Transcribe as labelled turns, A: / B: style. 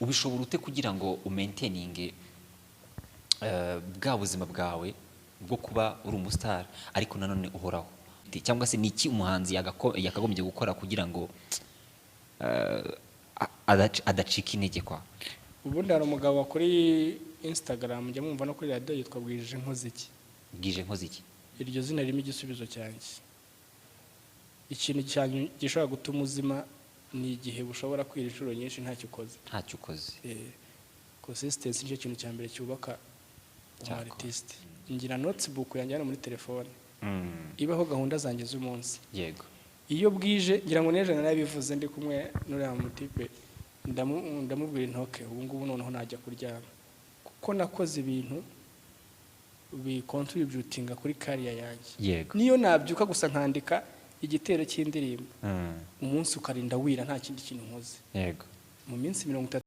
A: Ubishobora ute kugira ngo umaintaininge bwa buzima bwawe bwo kuba uri umustar, ariko nanone uhoraho? Cyangwa se ni iki umuhanzi yakagombye gukora kugira ngo adacika intege kwa?
B: Ubundi hari umugabo kuri Instagram njya mwumva no kuri radiyo, yitwa Bwije Nkoziki.
A: Bwije Nkoze iki?
B: Iryo zina ririmo igisubizo cyanjye. Ikintu cyanyu gishobora gutuma uzima ni igihe bushobora kwira inshuro nyinshi ntacyo ukoze.
A: Ntacyo ukoze.
B: Consistency nicyo kintu cya mbere cyubaka
A: Cyakora.
B: umu artiste. Ngira notebook yanjye hano muri telefone ibaho gahunda zanjye z'umunsi. Iyo bwije, ngira ngo n'ejo narabivuze ndi kumwe n'uriya mutipe, ndamubwira intoke ubu ngubu noneho najya kuryama kuko nakoze ibintu bicontributinga kuri career yanjye. Niyo nabyuka gusa nkandika igitero cy'indirimbo, umunsi ukarinda wira nta kindi kintu nkoze, mu minsi 30.